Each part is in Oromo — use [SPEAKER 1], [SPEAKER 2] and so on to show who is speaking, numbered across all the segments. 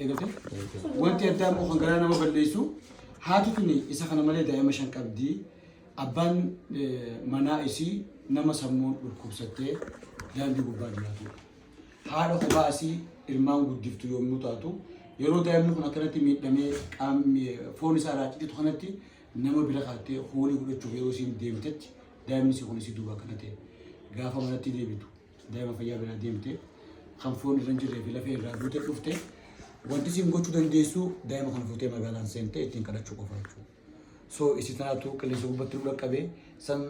[SPEAKER 1] Eegate wanti addaa immoo kan garaa nama balleessu haati tuni isa kana malee daa'ima 5 qabdi. Abbaan manaa isii nama sammuun dhukkubsattee daandii gubbaa jiraatudha. Haadha kophaa isii ilmaan guddiftu yommuu taatu yeroo daa'imni kun akkanatti miidhamee qaamni foon isaa irraa cicitu kanatti nama bira kaattee hoolii godhachuuf yeroo isiin deemtetti daa'imni isii kun isii duuba akkana ta'e gaafa manatti deebitu daa'ima fayyaa biraa deemte kan foon irra hin jirree fi lafee irraa duute dhufte wanti isin gochuu dandeessu daa'ima kana fuutee magaalaan seente ittiin kadhachuu qofa jechuudha. So isi tanaatu qilleensa gubbatti nu dhaqqabe san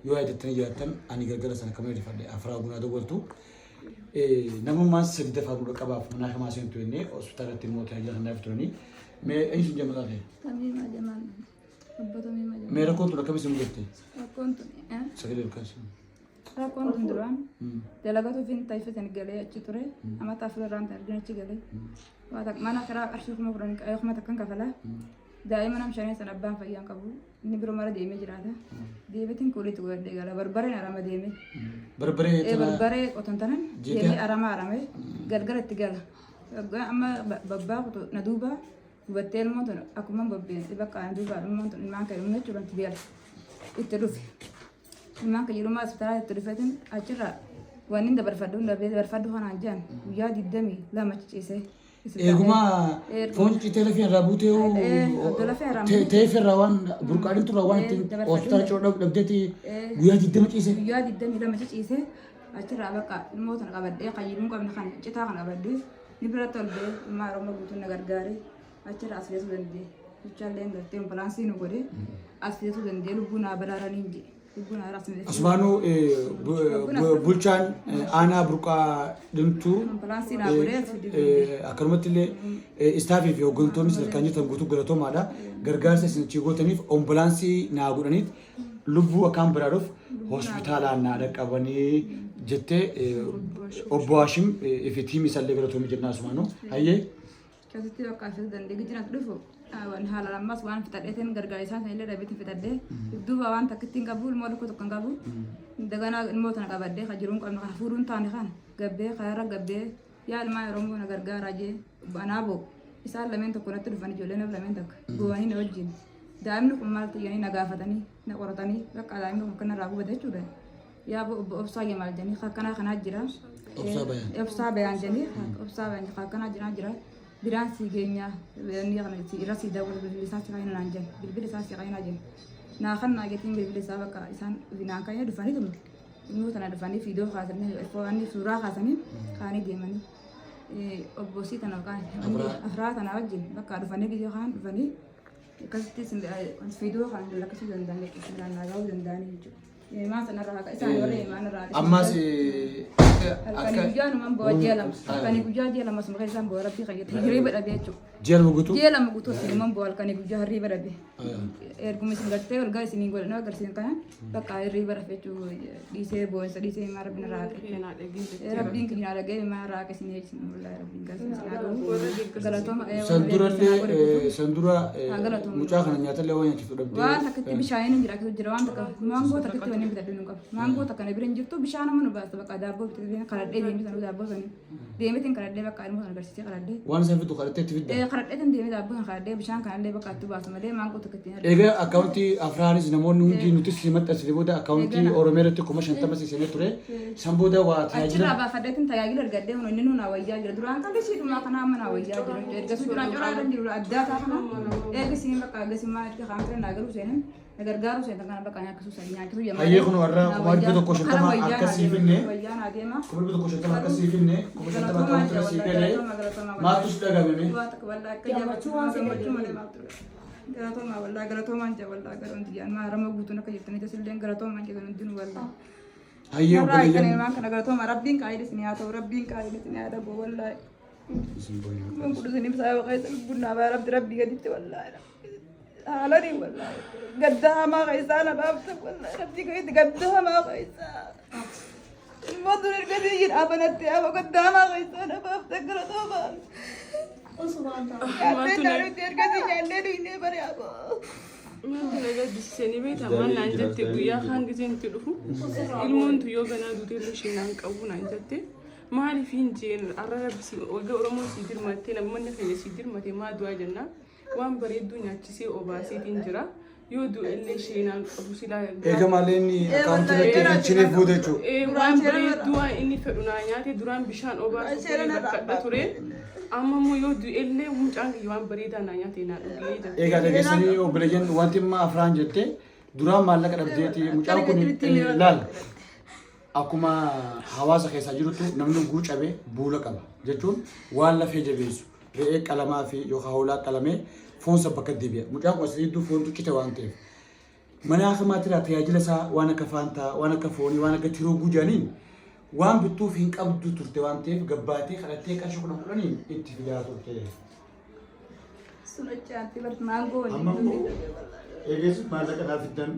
[SPEAKER 1] yoo yaadattanii jiraattan ani galgala sana kamana rifadhe afiraa gunaa dawwaltu. Namummaan sadi dafaa nu dhaqqabaaf manaa kamaa seentu jennee hospitaalatti immoo tajaajila kanaaf turanii. Mee eenyu sun maqaa kee?
[SPEAKER 2] Tamiimaa Jamaal. Obbo Tamiimaa Jamaal.
[SPEAKER 1] Mee rakkoon tun akkamitti isin mudatte?
[SPEAKER 2] Rakkoon tun
[SPEAKER 1] Sagalee ol kaasi.
[SPEAKER 2] Rakkoon tun duraan dalagatu fin taifatan galee achi ture. Amata afur irraan argin achi galee. Waa takka mana kiraa qarshii 10,000 kuma takkan kafala. Daa'ima nam shanee san abbaan fayyaan qabu. Inni biroo mara deemee jiraata. Deebitiin kuulitti godhadhee gala. Barbareen arama deemee.
[SPEAKER 1] Barbaree
[SPEAKER 2] Ee
[SPEAKER 1] tana
[SPEAKER 2] barbaree qotan tanan
[SPEAKER 1] Jeetee-
[SPEAKER 2] deemee arama arame galgala itti gala. Waggaa amma babbaa kutu na duuba gubattee ilmoon tun akkuma babbeen bakka na duuba ilmoon tun ilmaan kan ilmoo jechuudha itti gala. Itti dhufe. Ilmaan kan yeroo hospitaala itti dhufeetiin achirraa wanni dabarfadhu hunda dabarfadhu kanaan jedhan guyyaa 22 ciisee.
[SPEAKER 1] Eeguma foon citee lafee irraa buutee ta'eef irraa waan burqaadhin turraa waan ittiin hospitaala ciroo dhabdeeti guyyaa 20 ciise.
[SPEAKER 2] Guyyaa 22 ciisee achirraa bakka ilmoo tana qabadhee qayyimuu qabne kana citaa kana qabadhee ni biratti ol ba'ee ilmaa Oromoo guutuun na gargaaree achirraa as geessuu danda'e. Bulchaallee gartee ambulaansii nu godhee as geessuu danda'e lubbuu naa baraaraniin jedhe. Lubbuu naa as geessuu.
[SPEAKER 1] Asumaanuu bulchaan aanaa burqaa dhimtuu
[SPEAKER 2] Ambulaansii naa godhee as fiduu danda'e.
[SPEAKER 1] akkanumatti illee istaafii fi hooggantoonni sadarkaan jirtan guutuu galatoomaadha. Gargaarsa isin achii gootaniif ambulaansii naa godhaniit lubbuu akkaan baraaruuf hospitaalaan naa dhaqqabanii jettee obbo Haashim fi tiimii isaallee galatoomii jennaa asumaanuu. Hayyee.
[SPEAKER 2] Akkasitti bakka asirratti danda'e gijjin as dhufu waan haala ammas waan fixadheetiin gargaara isaan sanillee dhabeetiin fixadhee duuba waan takkitti hin qabu ilmoo tokko tokko hin qabu daganaa ilmoo tana qabadhee kan jiruun qabne kan hafuuruun taane kan gabbee karaarra gabbee yaa ilmaan Oromoo na gargaaraa jee anaa boo isaan lameen tokko natti dhufan ijoolleen of lameen takka goowanii na wajjin daa'imni kun maal ta'anii na gaafatanii na qoratanii bakka daa'imni kun kanarraa gubate jechuudha. Yaa obbo Obsaa Jamaal jedhanii akkanaa kanaa jira.
[SPEAKER 1] Obsaa Bayaan.
[SPEAKER 2] Obsaa Bayaan jedhanii Obsaa Bayaan akkanaa jiraa jira. Biraan sii geenyaa inni kana si irra sii dawwala bilbilli isaa si kaayina naan jedhan bilbilli isaa si kaayinaa jedhan. Naa kan naa getiin bilbilli isaa bakka isaan naan kaayina dhufanii tuma. Immoo tana dhufanii fiidoo kaasanii suuraa kaasanii kaanii deemanii. Obbo sii tana afraa tana wajjin bakka dhufanii gizee kaan dhufanii akkasitti fiidoo kan lakkisuu danda'an jechuudha. Biraan naa gahuu danda'anii jechuudha. Imaan sanarraa haqa isaan warra imaan irraa haqa.
[SPEAKER 1] Ammas
[SPEAKER 2] Halkanii guyyaa numan bu'a ji'a 2. Halkanii guyyaa ji'a 2 suma keessaan bu'a rabbii kan jettu hirriiba dhabee jechuudha.
[SPEAKER 1] Ji'a 2 guutuu.
[SPEAKER 2] Ji'a 2 guutuu isin numan bu'a halkanii guyyaa hirriiba dhabee. Erguma isin gartee olgaa isin godhan agarsiisan kana bakka hirriiba rafe jechuudha. Dhiisee boo'insa dhiisee imaan rabbiin irraa haqe. Rabbiin keenya dhagee imaan irraa haqe isin jechuudha. Wallaahi rabbiin galata isin haa gahu. Galatooma.
[SPEAKER 1] San durallee san dura mucaa kana nyaatallee waan nyaachiftu dhabdee.
[SPEAKER 2] Waan takkatti bishaaniin hin jira akkasitti jira waan takka maangoo takkatti wanni bitadhu hin qabu. Maangoo takka na bira hin jirtu bishaan amma nu baasta bakka daabboo bitadhu karadhee deemee sanuu daabboo sanii deemeetiin karadhee bakka ilmoo sana agarsiisee karadhee.
[SPEAKER 1] Waan isaan fiddu kadhattee itti fidda.
[SPEAKER 2] Karadhee tan deemee daabboo sana karadhee bishaan kanallee bakka itti baasu malee maangoo takkatti hin argamu.
[SPEAKER 1] Egaa akkaawuntii Afraanis namoonni hundi nutis si maxxansine booda akkaawuntii Oromiyaa irratti 50,000 si seenee ture. San booda waa tajaajila.
[SPEAKER 2] Achirraa baafadheetiin tajaajila argadhee kun inni naa wayyaa jira. Duraan kan ishiidhumaa kana amma naa wayyaa jira. Ergasuu duraan coraa irra jiru addaa isaa kana ergisiin bakka ergasiin erga kaan ture naa galuu seenan na gargaaruu seenan kana bakka nyaachisuu seenan nyaachisuu yemmaa.
[SPEAKER 1] Hayyee kun warra 150,000 akkasii finne.
[SPEAKER 2] Wayyaa naa deema.
[SPEAKER 1] 150,000 akkasii finne 50,000 akkaawuntii irra sii galee maaltu si dhagahame?
[SPEAKER 2] Waa takka wallaa akka gammachuu malee maaltu galatoomaa wallaa galatoomaan jaa wallaa garoon diyyaan maarama guutuun akka jirtanii tasilleen galatoomaan jedhan hundinuu wallaa.
[SPEAKER 1] Hayyee
[SPEAKER 2] Narraa
[SPEAKER 1] obboleeyyan.
[SPEAKER 2] hiikanii ilmaan kana galatooma rabbiin qaayila isin haa ta'u rabbiin qaayila isin haa dhabu wallaahi. Kun kun isin ibsaa yoo keessa lubbuun naa baa rabbi rabbii gaditti wallaahi. Haalanii wallaahi. Gadda hamaa keessaa na baafta wallaahi rabbii gaditti gadda hamaa keessaa. Ilmoo dur erga sii dhaabanatti hafa gadda hamaa keessaa na baafta galatooma. Nyaattee naanutti erga sii nyaannee duynee bare aboo.
[SPEAKER 3] Maaltu na gaddisiise ni beektaa maal naan jette guyyaa kaan giseen itti dhufu ilmoon tu yoo ganaa duute illee isheen naan qabu naan jette Maaliif hin jeen arra rabbi si wagga Oromoon si dirmattee namni keenya si dirmate maa du'aa jennaan waan bareedduu nyaachisee obaaseetiin jira. Yoo du'e illee sheenaan qabu silaa.
[SPEAKER 1] Eega malee inni akkaawuntii irratti galchineef booda jechuudha.
[SPEAKER 3] Waan bareedduu waan inni fedhu naa nyaate duraan bishaan obaasuu ture rakkadha ture. Amma immoo yoo du'e illee mucaan kiyya waan bareedaa naa nyaate naa dhugee jette.
[SPEAKER 1] Egaa dhageessanii obboleeyyan wanti amma afraan jette duraan maallaqa dhabdeeti mucaan kun laal akkuma hawaasa keessaa jirutti namni guucabe buula qaba jechuun waan lafee jabeessu re'ee qalamaa fi yookaan hoolaa qalamee foonsa bakka deebi'a. Mucaan kun asii hedduu foontu cite waan ta'eef. Mana hakimaatiirraa tajaajila isaa waan akka faantaa, waan akka foonii, waan akka tiruu guujaniin waan bittuuf hin qabdu turte waan ta'eef gabbaatee kadhattee qarshii kudhan kudhaniin itti fidaa turte.
[SPEAKER 2] Sun achaatti bar maangoo waliin
[SPEAKER 1] Amma immoo eegeessu maallaqa naa fiddan.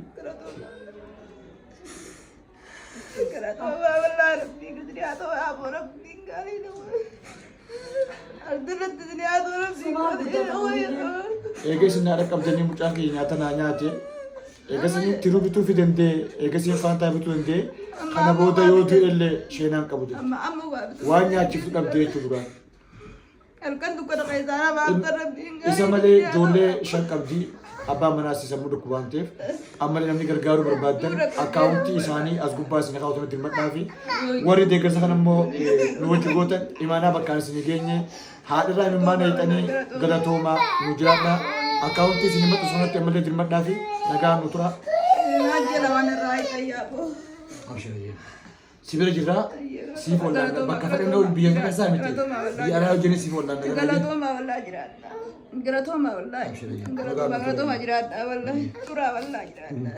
[SPEAKER 1] Eegeessi naa dhaqqabdanii mucaan kiyya nyaata naa nyaate. Eegasii tiruu bituu fi danda'e, eegasii faantaa bituu danda'e. Kana booda yoo du'e illee sheenaan qabu jedhe. Waan nyaachiftu dhabdee jechuudha duraan.
[SPEAKER 2] Halkan dukkana keessaa nama akka rabbiin
[SPEAKER 1] Isa malee ijoollee shan qabdi. Abbaan manaas sammuu dhukkuba waan ta'eef ammallee namni gargaaruu barbaaddan akkaawuntii isaanii as gubbaa isin kaawwatan dirmadhaa fi warri deeggarsa kana immoo nu wajji gootan imaanaa bakkaan isin geenye haadharraa imimmaan eexanii galatoomaa nu jiraadhaa akkaawuntii isin maxxansu kanatti ammallee dirmadhaa fi nagaan nu tura.
[SPEAKER 2] Jala waan irraa hiikan
[SPEAKER 1] Abshir. Si bira jirra siif wallaanna bakka fedhan biyya keessaa miti biyya alaa hojjenne siif wallaanna.
[SPEAKER 2] Galatooma wallaa jiraadha. Galatooma wallaa. Galatooma jiraadha wallaa. Turaa wallaa jiraadha.